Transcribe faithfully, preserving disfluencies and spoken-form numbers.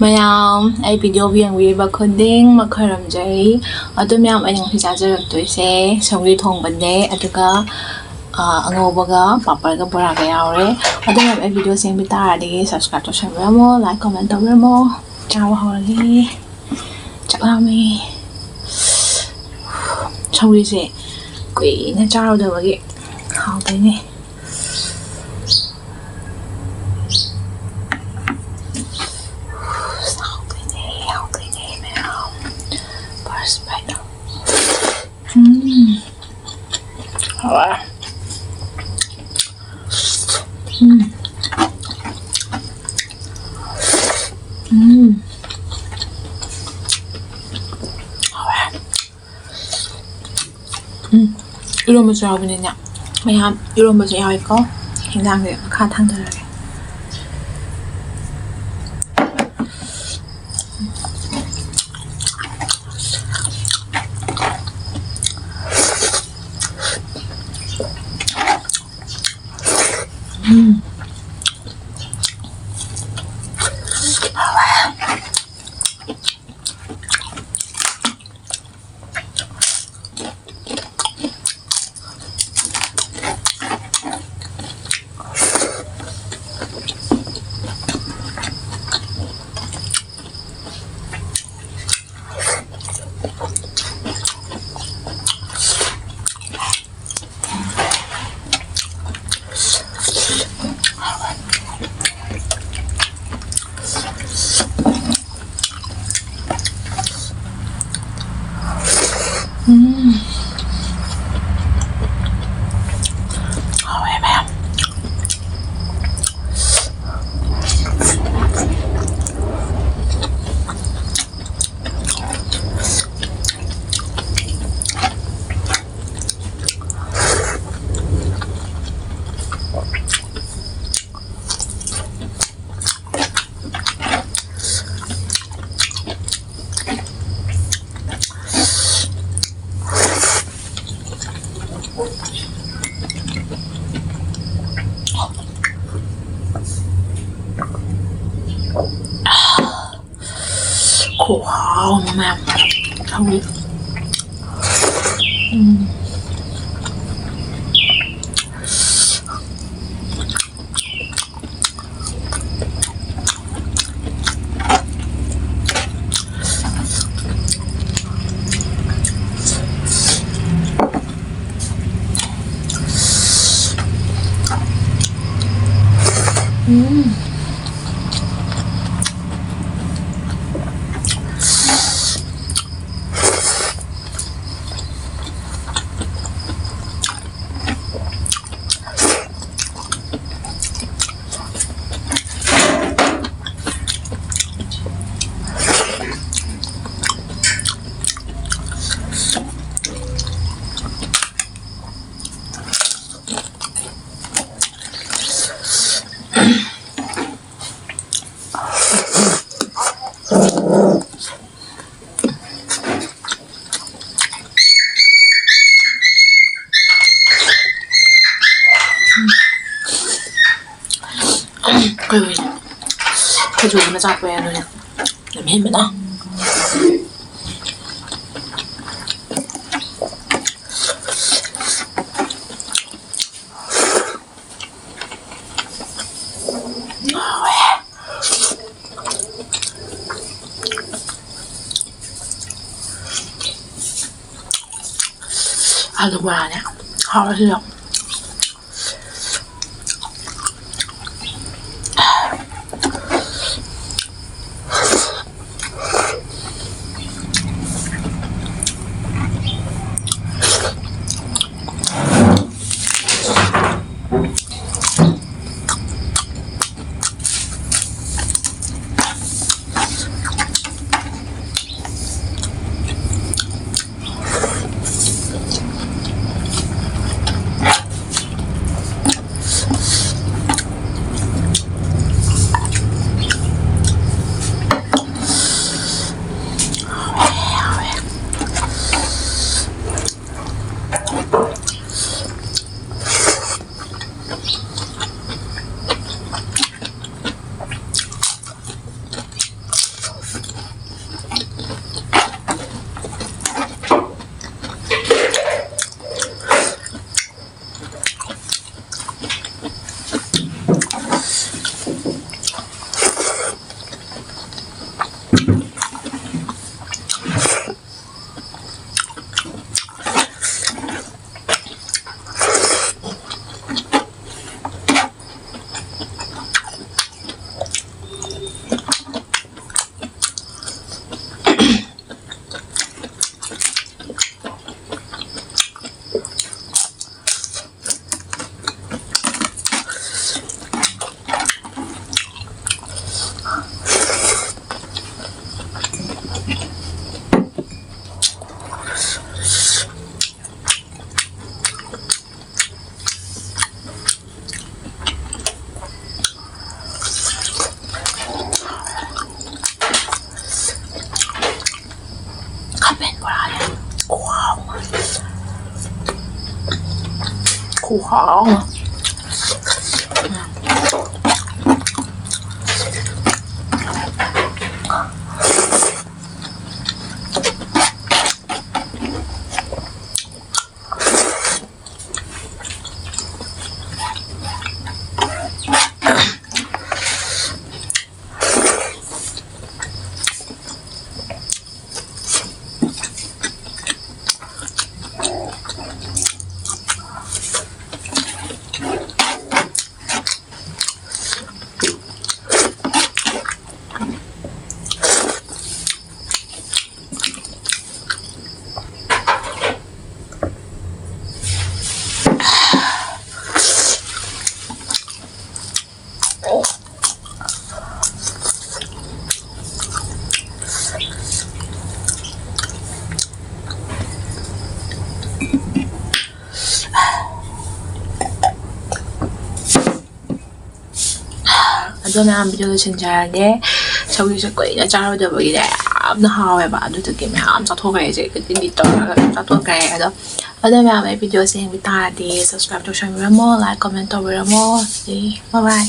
ꯃꯌꯥꯝ, ꯑꯩ video ꯌꯦꯡꯕꯤꯔꯤꯕ ꯈꯨꯗꯤꯡꯃꯛ ꯈꯣꯏꯔꯝꯖꯔꯤ꯫ ꯑꯗꯨ ꯃꯌꯥꯝ, ꯑꯩꯅ ꯉꯁꯤ ꯆꯥꯖꯔꯛꯇꯣꯏꯁꯦ ꯁꯧꯒ꯭ꯔꯤ ꯊꯣꯡꯕꯅꯦ, ꯑꯗꯨꯒ, ꯑ, ꯑꯉꯧꯕꯒ ꯄꯥꯄꯔꯒ ꯕꯣꯔꯥꯒ ꯌꯥꯎꯔꯦ꯫ ꯑꯗꯨ ꯃꯌꯥꯝ, ꯑꯩ video ꯁꯦꯝꯕꯤ ꯇꯥꯔꯗꯤ subscribe ꯇꯧꯁꯟꯕꯤꯔꯝꯃꯣ, like, comment ꯇꯧꯕꯤꯔꯝꯃꯣ꯫ ꯆꯥꯕ ꯍꯧꯔꯒꯦ꯫ ꯆꯥꯛ ꯂꯥꯝꯃꯦ꯫ ꯁꯧꯒ꯭ꯔꯤꯁꯦ ꯀꯨꯏꯅ ꯆꯥꯔꯨꯗꯕꯒꯤ ꯍꯥꯎꯗꯣꯏꯅꯦ꯫ ꯍꯥꯎꯗꯣꯏꯅꯦ, ꯍꯥꯎꯗꯣꯏꯅꯦ ꯃꯌꯥꯝ꯫ First bite꯫ ꯎꯝ꯫ ꯍꯥꯎꯋꯦ꯫ ꯎꯝ꯫ ꯎꯝ꯫ ꯍꯥꯎꯋꯦ꯫ ꯎꯝ꯫ ꯏꯔꯣꯝꯕꯁꯨ ꯌꯥꯎꯕꯅꯤꯅꯦ꯫ ꯃꯌꯥꯝ ꯏꯔꯣꯝꯕꯁꯨ ꯌꯥꯎꯋꯦꯀꯣ꯫ ꯍꯤꯟꯖꯥꯡꯁꯦ ꯃꯈꯥ ꯊꯥꯡꯊꯔꯒꯦ꯫ ꯎꯝ꯫ ꯎꯝ꯫ ꯍꯥꯎꯋꯦ ꯃꯌꯥꯝ꯫ ꯑꯣ, ꯍꯥꯎꯅ ꯃꯌꯥꯝ ꯁꯧꯒ꯭ꯔꯤ꯫ ꯎꯝ꯫ ꯎꯝ꯫ ꯀꯩꯅꯣ, ꯈꯖꯨꯔ ꯃꯆꯥ ꯄꯣꯛꯑꯦ ꯑꯗꯨꯅꯦ꯫ ꯂꯝꯍꯦꯟꯕꯅ꯫ ꯑꯥꯂꯨ ꯕꯣꯔꯥꯅꯦ꯫ ꯍꯥꯎꯔꯦ ꯁꯤꯁꯨ꯫ ꯈꯨꯍꯥꯎ ꯑꯃ꯫ ꯑꯗꯣ ꯃꯌꯥꯝ, ꯚꯤꯗꯤꯑꯣ ꯂꯣꯏꯁꯤꯟꯖꯔꯒꯦ꯫ ꯁꯧꯒ꯭ꯔꯤꯁꯦ ꯀꯨꯏꯅ ꯆꯥꯔꯨꯗꯕꯒꯤꯅꯦ ꯌꯥꯝꯅ ꯍꯥꯎꯋꯦꯕ, ꯑꯗꯨꯗꯨꯒꯤ ꯃꯌꯥꯝ ꯆꯥꯊꯣꯛꯈ꯭ꯔꯦ ꯑꯩꯁꯦ꯫ ꯏꯗꯤꯠ ꯇꯧꯔꯒ ꯆꯥꯊꯣꯛꯈ꯭ꯔꯦ꯫ ꯑꯗꯣ, ꯑꯗꯣ ꯃꯌꯥꯝ, ꯑꯩ ꯚꯤꯗꯤꯑꯣꯁꯦ ꯌꯦꯡꯕ ꯇꯥꯔꯗꯤ subscribe ꯇꯧꯁꯟꯕꯤꯔꯝꯃꯣ, like, comment ꯇꯧꯕꯤꯔꯝꯃꯣ꯫ ꯑꯗꯨꯗꯤ bye bye꯫